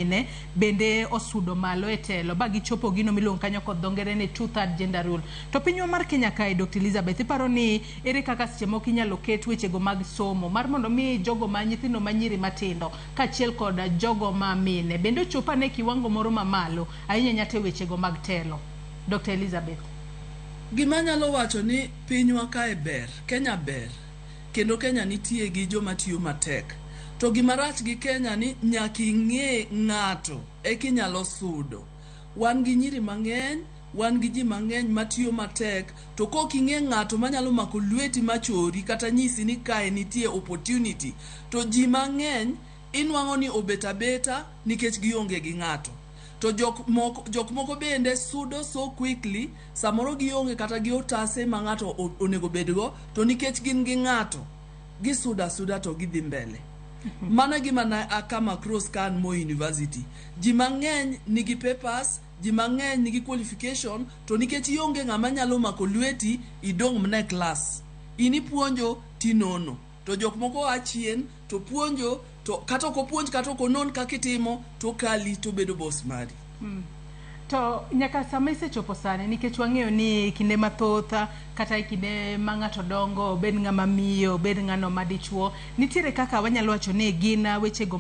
Mine bende osudo malo e telo ba gichopo gino miluongo kanyo kod dho ngere ni two third gender rule. To pinywa mar Kenya kae, Dr. Elizabeth, iparo ni ere kaka seche moko inyalo ket wechego mag somo mar mondo mi jogo ma nyithindo ma nyiri matindo kaachiel kod jogo ma mine bende ochop ane kiwango moro mamalo ahinya ahinya to e wechego mag telo? Dr. Elizabeth. Gima anyalo wacho ni pinywa kae ber, Kenya ber. Kendo Kenya nitie gi joma tiyo matek. To gima rach gi Kenya ni nyaka ing'e ng'ato eka inyalo sudo. Wan gi nyiri mang'eny, wan gi ji mang'eny matiyo matek, to kok ing'e ng'ato manyalo mako lweti machori kata nyisi ni kae nitie opportunity, to ji mang'eny inwang'o ni obet abeta nikech gionge gi ng'ato. To jok moko, jok moko bende sudo so quickly, samoro gionge kata gi otase ma ng'ato onego bedgo, to nikech gin gi ng'ato, gisudo asuda to gidhi mbele. Mano e gima ne a come across ka an Moi University. Ji mang'eny nigi papers, ji mang'eny nigi qualification, to nikech ionge ng'ama nyalo mako lweti, idong' mna e class. In ipuonjo tinono. To jok moko a chien to puonjo to kata ok opuonj kata ok onon kaka itimo to okali to obedo boss mari. To nyaka sama isechopo sani, nikech wang'eyo ni kinde mathoth kata e kinde ma ng'ato dongo, obed ng'ama miyo, obed ng'ano ma dichuo, nitiere kaka wanyalo wacho ni gin wechego